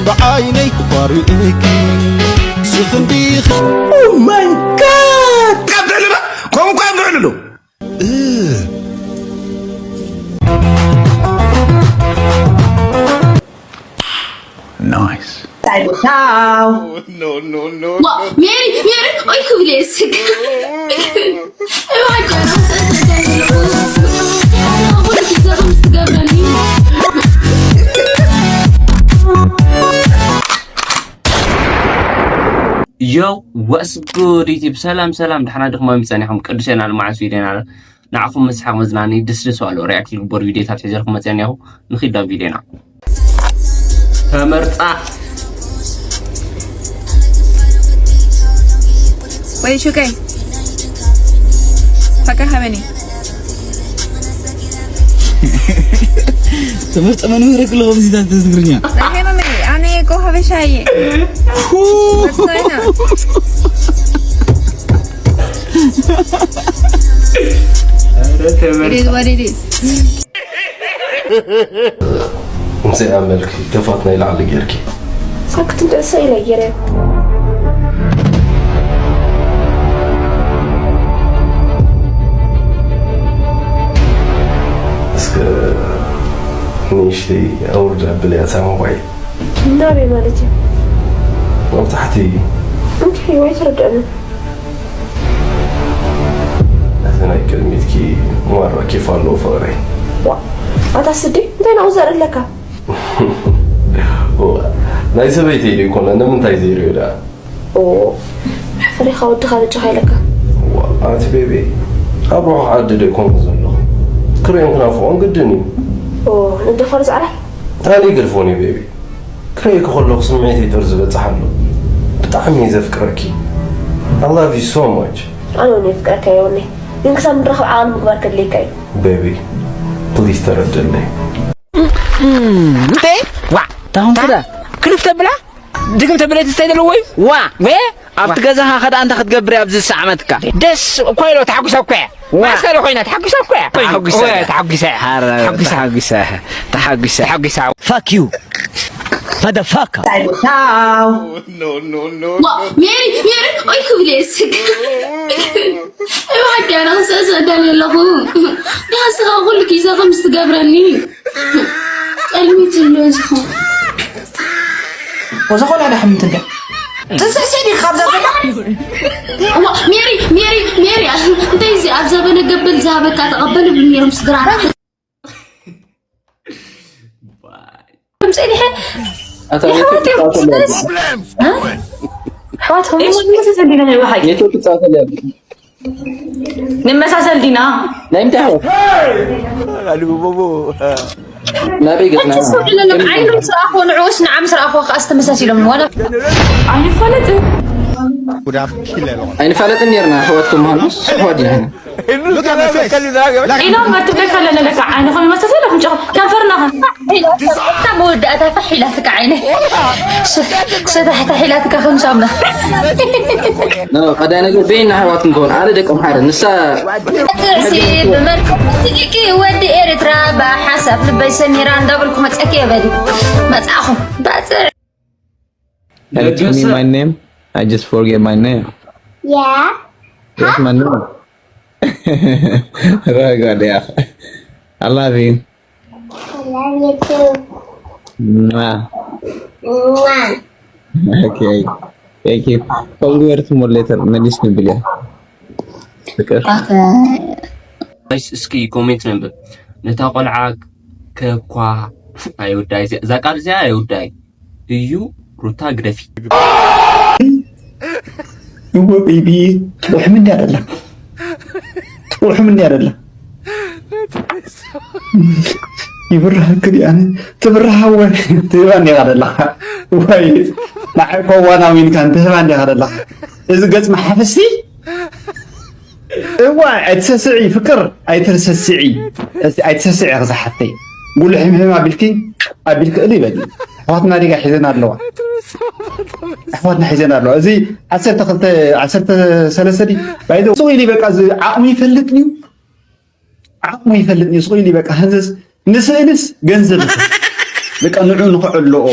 ብዓይነይ ኳሪእኪ ስኽንዲኺ። Oh my God! ካብ ደለና ከምኡ እኳ ንዕልሉ። Nice. ቻው። ዋ፣ ሜሪ፣ ሜሪ፣ ኦይ ክብል እየ ዝስቅ። እባክህ፣ ትገብረኒ። Yo, what's good YouTube? ሰላም ሰላም፣ ደሕና ድኹም ጸኒሖም? ቅዱስ የናል መዓስ ቪድዮና ንዓኹም መስሓቕ መዝናኒ ደስ ደስ ባሉ ሪያክት ዝግበሩ ቪድዮታት ሒዘልኩም መጽእ እኒኹ። ንኺድ ናብ ቪድዮና። ተመርጻ። ወይ ሹቀይ። ፈካ ሃበኒ። ትምህርት መምህር ክሎ ከምዚታት ትግርኛ። ሄመመይ፣ ኣነ እኮ ሀበሻ እየ። That's not enough. It is what it is. እንታይ ኣመልኪ ከፋት ናይ ላዕሊ ጌርኪ? ሳክት እንደ ሰ ኢለ ጌረ። እስከ ንእሽተይ ኣውርድ ኣብልያ እታ ሞባይል። ናበይ ማለት እዩ? ኣብ ታሕቲ። እንታይ ወይ ትርድእኒ? እቲ ናይ ቅድሚትኪ ማራ ኬፍ ኣለዎ ፍቕረይ። ዋ፣ ኣታ ስዲ፣ እንታይ ናብኡ ዘርኢ ኣለካ? ዋ፣ ናይ ሰበይተይ ዶ ይኮነ? ንምንታይ ዘይርእዮ ደኣ? ኦ፣ ፍሬኻ ወድኻ በጃኻ ኢለካ። ዋ፣ ኣቲ ቤቢ፣ ኣብ ርሑቕ ዓዲ ዶ ይኮንኩ ዘለኹ? ክርእዮን ክናፍቖን ግድን እዩ። ኦ፣ ንደፋር ዛዕራይ? ኣነ ይገድፎን እዩ ቤቢ። ክርእየኪ ከለኹ ስምዒተይ ጦር ዝበጽሕ ኣሎ። ብጣዕሚ እየ ዘፍቅረኪ። I love you so much። ኣነ እውን የፍቅረካ የውኒ። ግን ክሳብ ንራኸብ ዓቐን ምግባር ከድልየካ እዩ። ቤቢ፣ ፕሊዝ ተረድእለይ። እንዴ? ዋ፣ ታሁን ክዳ? ክልፍ ተብላ? ድግም ተብለ ትስታይ ደለዎ እዩ? ዋ! ወ? ኣብቲ ገዛኻ ከዳ እንተ ክትገብር ኣብዚ ዝሰዓመትካ? ደስ እኮ ኢሎ፣ ተሓጒሳ እኮ እያ። ዋ! ማእከል ኮይና ተሓጒሳ እኮ እያ። ተሓጒሳ ወ፣ እያ። ተሓጒሳ እያ። ሓረ-፣ ተሓጒሳ። ተሓጒሳ። ተሓጒሳ። ተሓጒሳ። Fuck you. Motherfucker. ቻው። ዋ፣ ሜሪ፣ ሜሪ፣ ኦይ ክብል እየ ዝስቅ። እባክህ፣ ኣነ ክስዕስዕ ደልየ ኣለኹ። ንስኻ ኩሉ ግዜ ከምዚ ትገብረኒ። ጸልሚት ዝብሎ ዝኸውን። ወዘኾላ ዳሕምት እንደ ትስዕስዕ ዲኻ ኣብዛ ዘላ? እዋ፣ ሜሪ፣ ሜሪ፣ ሜሪ፣ እንታይ እዚ ኣብ ዘበነ ገበል ዝሃበካ ተቐበል ይብሉ ነይሮም ስድራና። ጸኒሐ ኣታ የሕዋት እዮም። ኔትወርክ ጸኒሐ። እ? ኣሕዋት ሆኖም ኔትወርክ ጸኒሐ። ኔትወርክ ጸኒሐ። ንመሳሰል ዲና? ናይ ምንታይ ኣሕዋት? ናበይ ገጽና? ኣይኑ ምስ ረኣኽዎ ንዕኡስ ንዓ ምስ ረኣኽዎ ከኣ ዝተመሳሲሎም። ዋላ ኣይንፋለጥን። ኣይንፋለጥን ኔርና ኣሕዋት ከም ምዃኑ። ኣሕዋት ዲና? ኢሎም መትብለካ ኣለና ለካ ዓይንኹም ይመሳሰል ኣፍንጫኹም ከንፈርና ኸ? ኢላትካ መወዳእታ ፋሕ ኢላትካ ዓይነይ። ሸታሕታሕ ኢላትካ ከም ሳሙና። ኖ፣ ቀዳይ ነገር በይና ኣሕዋት ክንከውን፣ ኣነ ደቂ ኣምሓረ፣ ንሳ ባጽዕ ሲ ብመልክዕ ትልቂ ወዲ ኤርትራ ብሓሳብ ልበይ ሰሚራ እንዳበልኩ መጸኪ የበሊ። መጻኹ። ባጽዕ። Can you tell me my name? I just forget my name. Yeah. What's my name? Rogo, yeah. I love you. I love you too. Mwah. Mwah. Okay. Thank you. Come here to more later. መሊስ ንብል እያ። ፍቅር። ጋይስ፣ እስኪ ኮሜንት ነንብብ። ነታ ቆልዓ ከኳ ኣይውዳይ፣ እዚኣ፣ እዛ ቃል እዚኣ ኣይውዳይ እዩ። ሩታ ግደፊ። እወ ቤቢ፣ ጥዑሕም እንዲ ኣደላ። ጥዑሕም እንዲ ኣደላ። ይብርሃ ክዲ ኣነ ትብርሃ ወ ትህባ እንዲኻ ደለኻ። ወይ ንዓይ እኮ ዋና ዊንካ እንትህባ እንዲኻ ደለኻ። እዚ ገጽ መሓፍሲ እዋ፣ ኣይትሰስዒ ፍቅር፣ ኣይትሰስዒ፣ ኣይትሰስዒ ክሳሓተይ። ጉሉ ሕምሕም ኣቢልኪ፣ ኣቢልኪ እሉ ይበል። ኣሕዋትና ዲጋ ሒዘን ኣለዋ። ኣሕዋትና ሒዘን ኣለዋ። እዚ ዓሰርተ ክልተ፣ ዓሰርተ ሰለስተ ዲ፣ ባይደ፣ ስቕ ኢሉ በቃ፣ እዚ ዓቕሙ ይፈልጥ እዩ። ዓቕሙ ይፈልጥ እዩ። ስቕ ኢሉ በቃ፣ ህንዘዝ ንስእንስ ገንዘብ ይኸፍል። በቃ ንዑ ንኽዕልኦ።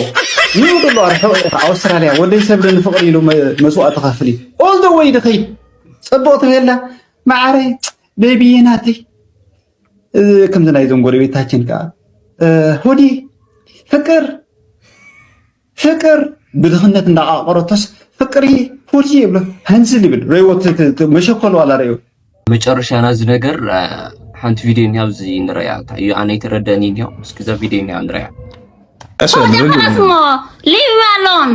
ንዑ ደሎ ኣርሑ ኣውስትራልያ ወደይ ሰብ ንፍቕሪ ኢሉ መ-፣ መስዋእቲ ከፍል እዩ። All the way ድኸይድ። ጽቡቕ ትበላ መዓረይ ቤቢዬ ናተይ። እ፣ ከምዚ ናይዞም ጎረቤታችን ከኣ፣ እ፣ ሆዲ ፍቅር ፍቅር ብድኽነት እንዳዓቐረቶስ ፍቅሪ ሆዲ ይብሎ። ሃንዝል ይብል። ረይዎ ት-፣ ት-፣ ት-፣ መሸኮል ዋላ ረይዎ። መጨረሻ ናዚ ነገር፣ እ፣ ሓንቲ ቪድዮ እኒኣ ኣብዚ ንረያ። እንታይ እዩ ኣነ ኣይተረደእኒ እኒኦ። እስኪ እዛ ቪድዮ እኒኣ ንረያ። ቀስ በል፣ ሆዲ ርግእ በል። ኸላስ እሞ፣ leave me alone።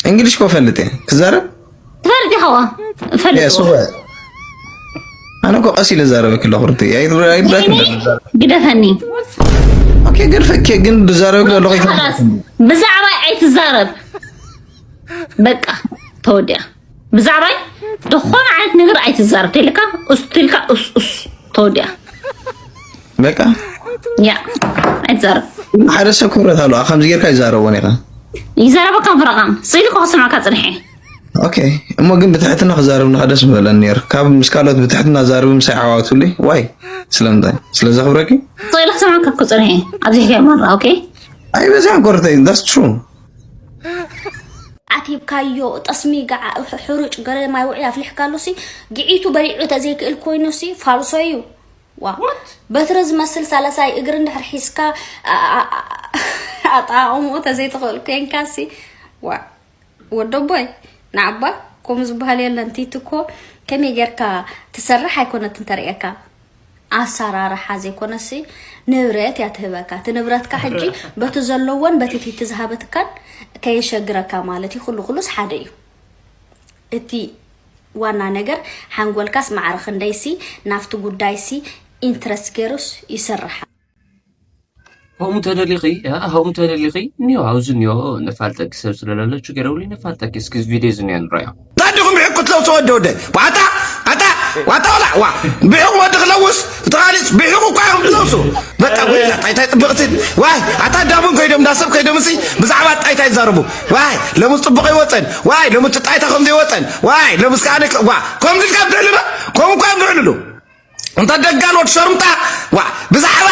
እንግሊሽ ኮ ፈልጥ እየ። ክዛረብ? ትፈልጥ ኢኻ ዋ? እፈልጥ የስ፣ እዋ። እወ። ኣነ እኮ ቀስ ኢለ ዛረበኪ ኣለኹ፣ ሩቲ። ኣይድረ-፣ ኣይድረክ እኔ እንዳዛረብ። ግደፈኒ። ኦኬ፣ ገድፈኪ፣ ግን ብዛረበኪ ዘለኹ ኣይፈልጥን። ኸላስ፣ ብዛዕባይ ኣይትዛረብ። በቃ፣ ተወዲኣ። ብዛዕባይ ዝኾነ ዓይነት ነገር ኣይትዛረብ። ተልካ፣ ኡስ፣ ተልካ፣ ኡስ፣ ኡስ፣ ተወዲኣ። በቃ። ያ፣ ኣይትዛረብ። ሓደ ሰብ ክብረት ኣለዎ፣ ከምዚ ጌርካ ይዛረቦን ኢኻ። ይዛረበካ ፍረቓም። ስኢሉ እኮ ክስምዓካ ጽንሐ። ኦኬ፣ እሞ ግን ብትሕትና ክዛረብ ንኻ ደስ ምበለኒ ነይሩ። ካብ ምስ ካልኦት ብትሕትና ዛረብ ምሳይ ዓዋትብሉይ። ዋይ? ስለምንታይ? ስለ ዘኽብረኪ? ስኢሉ ክስምዓካ እኮ ጽንሐ። ኣብዚ ሕክያ ማራ፣ ኦኬ? ኣይበዝሕን ኮረተይ፣ that's true። ዓቲብካዮ፣ ጠስሚ፣ ገዓ-፣ ሕ-፣ ሕሩጭ፣ ገለ ማይ ውዑይ ኣፍሊሕካሉ ሲ፣ ግዒቱ በሊዑ ተዘይክእል ኮይኑ ሲ፣ ፋልሶ እዩ። ዋ። What? በትሪ ዝመስል ሳልሳይ እግሪ እንድሕር ሒዝካ፣ ኣ-፣ ኣ-፣ ኣ-፣ ኣጠቓቕምኡ ተዘይትኽእል ኮንካ ሲ፣ ዋ። ወደቦይ፣ ንዓባ፣ ከምኡ ዝበሃል የለን። ቲቲ እኮ ከመይ ጌርካ ትሰርሕ ኣይኮነትን ተርእየካ። ኣሰራርሓ ዘይኮነሲ፣ ንብረት እያ ትህበካ። እቲ ንብረትካ ሕጂ በቲ ዘለዎን በቲ ቲቲ ዝሃበትካን ከየሸግረካ ማለት እዩ። ኩሉ ኩሉስ ሓደ እዩ። እቲ ዋና ነገር ሓንጎልካስ ማዕረ ክንደይሲ ናብቲ ጉዳይሲ ኢንትረስት ገይሩስ ይሰርሓ። ከምኡ ተደሊኺ፣ እ፣ ከምኡ ተደሊኺ፣ እኒኦ፣ ኣብዚ እኒኦ፣ ነፋልጠኪ ሰብ ስለለሎ፣ ችግር የብሉን፣ ነፋልጠኪ። እስኪ እዚ ቪድዮ እዚ እኒኦ ንረኣዮ። ታዲኹም ብሕቁ ክትለውሱ ወደ ወደ። ዋታ፣ ኣታ፣ ዋታ ወላ፣ ዋ። ብሕቁ ወዲ ክለውስ፣ እቲ ኻሊስ ብሕቁ እኳ እዮም ዝለውሱ። በቃ፣ ወይ፣ ኣታ፣ እንታይ ጽብቕቲ። ዋይ፣ ኣታ፣ ዳቡን ከይዶም፣ ዳሰብ ከይዶም፣ እሲ፣ ብዛዕባ ጣይታ ይዛረቡ። ዋይ፣ ለምስ ጽቡቕ ኣይወጸን። ዋይ፣ ለምስ ጣይታ ከም ዘይወጸን። ዋይ፣ ለምስ ከኣ፣ ዋ፣ ከምዚ ኢልካ ብትዕልሎ፣ ከምኡ እኳ እዮም ዝዕልሉ። እንተ ደጋል ወድ ሸርምጣ፣ ዋ፣ ብዛዕባ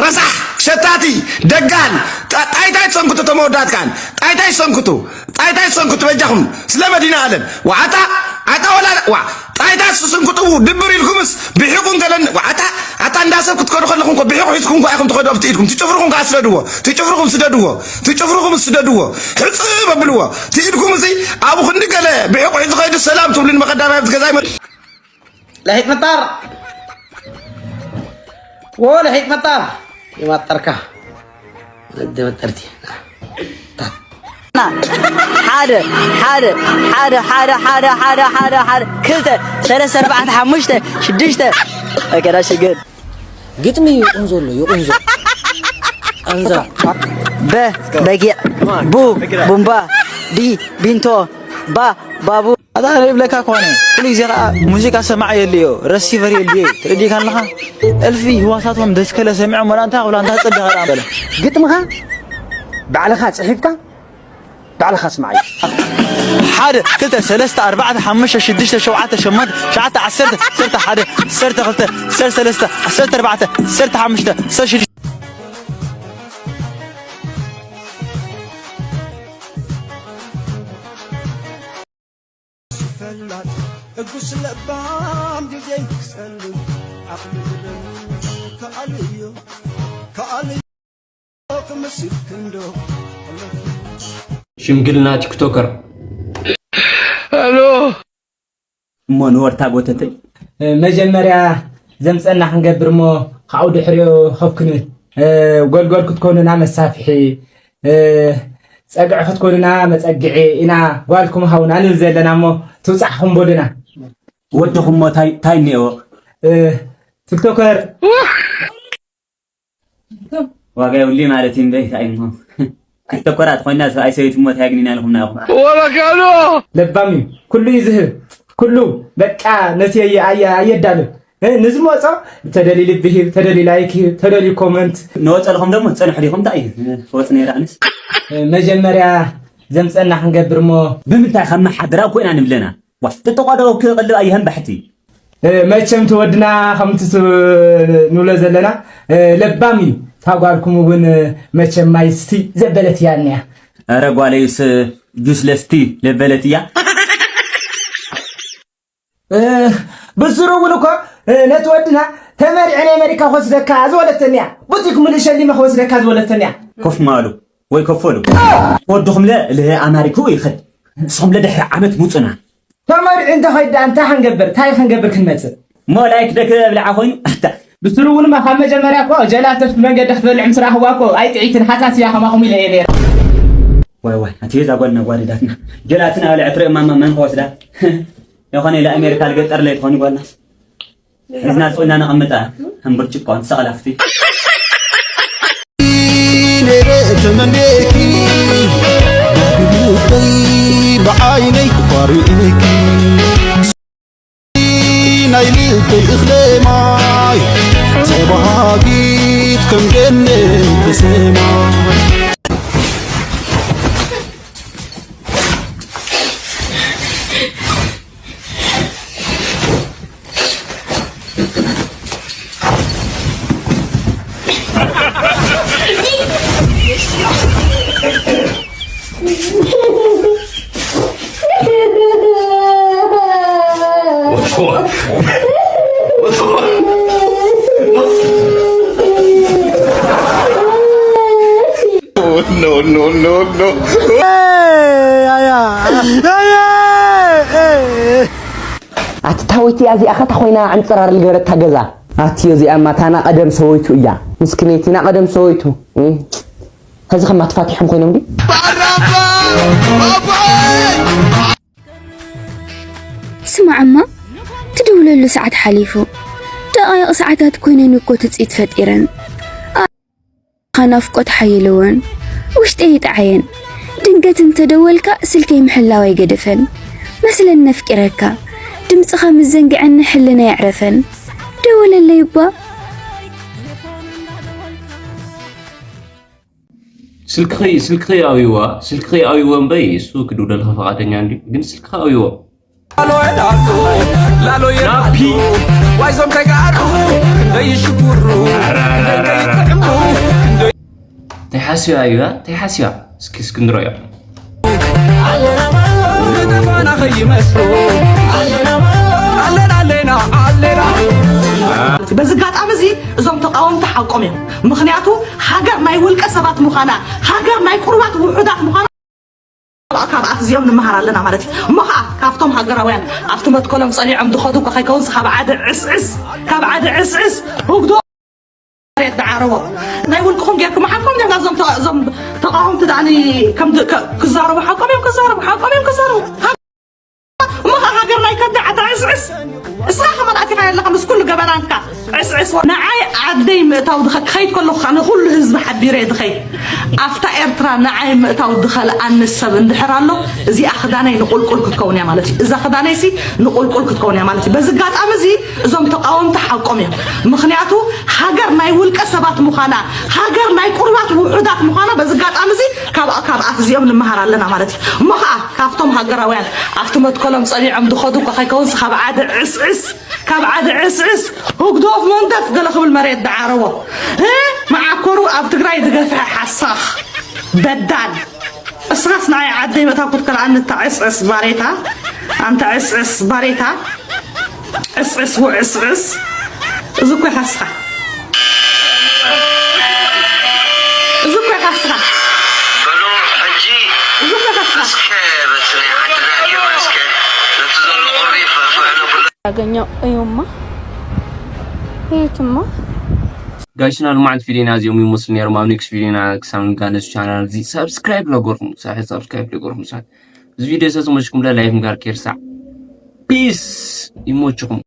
ረሳሕ፣ ሸታቲ፣ ደጋል፣ ጣ-፣ ጣይታይ ትሰንክቱ ተመወዳትካን፣ ጣይታይ ትሰንክቱ፣ ጣይታይ ትሰንክቱ በጃኹም፣ ስለ መዲና ኣለም፣ ዋ፣ ኣታ፣ ኣታ ወላ፣ ዋ፣ ጣይታ ትስንክቱ ድብር ኢልኩምስ፣ ብሒቑን ገለን፣ ዋ፣ ኣታ፣ ኣታ እንዳ ሰብ ክትከዱ ከለኹም እኮ፣ ብሒቑ ሒዝኩም እኮ ኢኹም ትኸዱ ኣብቲ ኢድኩም፣ ትጭፍርኹም ከኣ ስደድዎ፣ ትጭፍርኹም ስደድዎ፣ ትጭፍርኹም ስደድዎ፣ ሕጽብ ኣብልዎ፣ እቲ ኢድኩም እዚ፣ ኣብኡ ክንዲ ገለ፣ ብሒቑ ሒዙ ኸይዱ ሰላም ትብሉኒ መኸዳና ኣብቲ ገዛ ይመ- ለሒጥ መጣር። ዎ ለሒጥ መጣር። ይማጠርካ። ወዲ መጠርቲ። ሓደ፣ ሓደ፣ ሓደ፣ ሓደ፣ ሓደ፣ ሓደ፣ ሓደ፣ ሓደ፣ ክልተ፣ ሰለስተ፣ ኣርባዕተ፣ ሓሙሽተ፣ ሽዱሽተ። ኣከዳ ሽግር። ግጥሚ ይቑንዞ ኣሎ፣ ይቑንዞ። ኣንዛ። በ፣ በጊዕ። ቡ፣ ቡምባ። ቢ፣ ቢንቶ። ባ፣ ባቡ። ኣታ ይብለካ ኮነ። ኩሉ ግዜ ከኣ ሙዚቃ ሰማዕ የድልዮ፣ ረሲቨር የድልዮ። ትረዲእካ ኣለኻ? እልፊ ህዋሳቶም ደስከለ ሰሚዖም ወላ እንታይ ክብላ እንታይ ክጸብኻ ደኣ በለ። ግጥምኻ ባዕልኻ ጽሒፍካ ባዕልኻ ስማዓዮ። ሓደ፣ ክልተ፣ ሰለስተ፣ ኣርባዕተ፣ ሓሙሽተ፣ ሽዱሽተ፣ ሸውዓተ፣ ሸሞንተ፣ ትሽዓተ፣ ዓሰርተ፣ ዓሰርተ ሓደ፣ ዓሰርተ ክልተ፣ ዓሰርተ ሰለስተ፣ ዓሰርተ ኣርባዕተ፣ ዓሰርተ ሓሙሽተ፣ ዓሰርተ ሽዱሽተ። ዝፈላጥ ዕጉስ ለባም ግዜ ክጸልም ዓቕሊ ዝብለን ከኣሉ እዩ፣ ከኣሉ እዩ ክምስል ክንዶ። ሽምግልና ቲክቶከር። ሄሎ። እሞ ንወርታ ጎተተይ። መጀመርያ ዘምጸና ክንገብር እሞ ካብኡ ድሕሪኡ ከፍ ክንብል። ጎልጎል ክትኮኑና መሳፍሒ፣ ጸግዒ ክትኮኑና መጸግዒ ኢና ጓልኩም ሃቡና ንብል ዘለና እሞ ትብጻሕኹም በሉና። ወድኹም እሞ ታይ፣ ታይ እኒአዎ? ቲክቶከር። ዋጋ የብሉይ ማለት እዩ እምበይ፣ እንታይ እሞ። ክልተ ኮራት ኮይና ሰብኣይ ሰበይቲ እሞ እንታይ ኣግኒና ኢልኩም ናይኹም? ወበካሉ! ለባም እዩ። ኩሉ እዩ ዝህብ። ኩሉ በቃ ነቲ ኣየ-፣ ኣየ-፣ ኣየዳልን። እ፣ ንዝመጾ ተደሊ ልቢ ሂብ፣ ተደሊ ላይክ ሂብ፣ ተደሊ ኮመንት። ንወጸልኹም ደሞ ትጸንሑ ዲኹም? እንታይ እዩ? ወጽ ነይረ ኣነስ። እ፣ መጀመርያ ዘምጸና ክንገብር እሞ። ብምንታይ ከመሓድራ እኮ ኢና ንብለና። ዋ፣ ተተቋደሮ ክቕልብ ኣየህን ባሕቲ። መቸም ተወድና ከምቲ ንብሎ ዘለና ለባም እዩ። ታጓልኩም እውን መቸም ማይ ስቲ ዘበለት እያ እኒያ። ኧረ ጓለይስ ጁስ ለስቲ ለበለት እያ። ብስሩ እውን እኮ ነቲ ወድና ተመሪዐ ናይ ኣሜሪካ ክወስደካ ዝበለተኒ እያ። ቡቲክ ሙሉእ ሸሊመ ክወስደካ ዝበለተኒ እያ። ኮፍ ማሉ ወይ ኮፈሉ። ወድኹምለ ለኣማሪኩ ይኸድ። ንስኹምለ ድሕሪ ዓመት ሙፁና። ተመሪዑ እንተኸይድ ደኣ እንታይ ክንገብር? እንታይ ክንገብር ክንመጽእ? እሞ ላይክ ደክ ብልዓ ኮይኑ። ኣታ። ብስሩ እውን እማ ካብ መጀመርያ እኮ ጀላተስ ብመንገዲ ክትበልዕ ምስ ረኣኽዋ እኮ ኣይጥዒትን ሓሳስ እያ ከማኹም ኢለ እየ ነይረ። ዋይ ዋይ፣ ኣቲ እዛ ጓል ነዋሪዳትና። ጀላትን ኣበልዐ ትርኢ ማማ መን ክወስዳ? የኾነ ኢለ ኣሜሪካ ልገጠር ለይ ትኾኒ ጓልናስ። እዝና ጽና ነቐምጣ። ከም ብርጭቆ ንሰቐላፍቲ። ነይረ ተመንዴኪ ብልበይ ብዓይነይ ቋሪኤኪ ናይ ልበይ እኽለ ማይ ተባሃጊት ከም ገነት ብሰማይ። No, no, no, no. ኣቲ ታወይቲ እያ እዚኣ ኸታ ኮይና ዕንጽራር ልገበረታ ገዛ። ኣትዮ እዚኣ ማታ ናቐደም ሰበይቱ እያ። ምስክነይቲ ናቐደም ሰበይቱ። እም። ኸዚ ኸማ ተፋቲሖም ኮይኖም ድዩ? ስማዕማ፣ ትድውለሉ ሰዓት ሓሊፉ። ደቓይቕ ሰዓታት ኮይነን እኮ ትጽኢት ፈጢረን። ኣ-፣ ናፍቆት ሓይልወን። ውሽጠይ ይጥዓየን። ድንገት እንተደወልካ ስልከይ ምሕላው ኣይገደፈን። መስለን ነፍቂረካ። ድምጽኻ ምስ ዘንግዐኒ ሕልና የዕረፈን። ደወለለይ እባ። ስልክኺ፣ ስልክኺ ኣብይዋ፣ ስልክኺ ኣብይዎ እምበይ፣ እሱ ክድውለልኺ ፈቓደኛ እንድዩ፣ ግን ስልክኺ ኣብይዎ። ናፒ። ዋይዞም ተጋሩ፣ ክንደይ ይሽኩሩ፣ ክንደይ ከይጥዕሙ፣ ክንደይ እንታይ ሓስያ እዩ፣ እ? እንታይ ሓስያ? እስኪ፣ እስኪ ንረዮ። ንጠፋና ከይመስሉ። ኣለና፣ ኣለና፣ ኣለና። በዚ ኣጋጣሚ እዚ እዞም ተቃወምቲ ሓቆም እዮም። ምኽንያቱ ሃገር ናይ ውልቀ ሰባት ምዃና፣ ሃገር ናይ ቁሩባት ውሑዳት ምዃና ካብ ኣትዚኦም ንመሃር ኣለና ማለት እዩ። እሞ ኸዓ ካብቶም ሃገራውያን ኣብቲ መትከሎም ጸኒዖም ዝኸዱ እኳ ከይከውንስ ካብ ዓዲ ዕስዕስ፣ ካብ ዓዲ ዕስዕስ ህግዶ መሬት ደዓረቦ። ናይ ውልቅኹም ጌርኩም ሓቆም ዲና እዞም ተ-፣ እዞም ተቃወምቲ ደኣ ን-፣ ከም ድ-፣ ከ-፣ ክዛረቡ ሓቆም እዮም ክዛረቡ፣ ሓቆም እዮም ክዛረቡ። እሞ ኸዓ ሃገር ናይ ከዳ ዓዳ ዕስዕስ። እስኻ ከማን ኣቲኻ ኣለኻ ምስ ኩሉ ገበናንካ። ዕስዕስ። ንዓይ ዓደይ ምእታው ድኸ-፣ ክኸይድ ከለኹ ኸዓ ንኹሉ ህዝቢ ሓቢረ እየ ድኸይድ። ኣብታ ኤርትራ ንዓይ ምእታው ድኸልኣኒ ሰብ እንድሕር ኣሎ፣ እዚኣ ክዳነይ ንቁልቁል ክትከውን እያ ማለት እዩ። እዛ ክዳነይሲ ንቁልቁል ክትከውን እያ ማለት እዩ። በዚ ኣጋጣሚ እዚ እዞም ተቃወምቲ ሓቆም እዮም። ምኽንያቱ ሃገር ናይ ውልቀ ሰባት ምዃና፣ ሃገር ናይ ቁሩባት ውሑዳት ምዃና በዚ ኣጋጣሚ እዚ ካብ፣ ካብ ኣትዚኦም ንመሃር ኣለና ማለት እዩ። እሞ ኸዓ ካብቶም ሃገራውያን ኣብቲ መትከሎም ጸኒዖም ድኸዱ እኳ ከይከውንስ ካብ ዓዲ ዕስዕስ፣ ካብ ዓዲ ዕስዕስ ህግደፍ መንደፍ ገለ ክብል መሬት ደዓረቦ። እ? መዓኮሩ ኣብ ትግራይ ድገፍሐ ሓሳኽ በዳል። እስኻስ ንዓይ ዓደይ ምእታው ክትከልኣኒ እታ ዕስዕስ ባሬታ፣ ኣንታ ዕስዕስ ባሬታ። ዕስዕስ ውዕስዕስ። እዚ እኮ ይኸስኻ። እዚ እኮ ይኸስኻ። በሉ፣ ሕጂ እዚ እኮ ይኸስኻ። እስከ በቲ ናይ ዓድና ጌርና እስከ ነቲ ዘሎ ቁሪ ፈፍዕ ነብሎ። ያገኘው እዩማ። እዩትማ። ጋይስና፣ ልማዕት ቪዲዮና እዚኦም ይመስሉ ነይሮም። ኣብ ኔክስት ቪዲዮና ክሳብ ንጋነዝ ቻናል እዚ ሳብስክራይብ ለገርኩም፣ ሳሒ ሳብስክራይብ ለገርኩም፣ ሳሒ እዚ ቪዲዮ ሰዚ መሽኩም ላይክ ምግባር ከይርሳዕ። ፒስ። ይሞችኩም።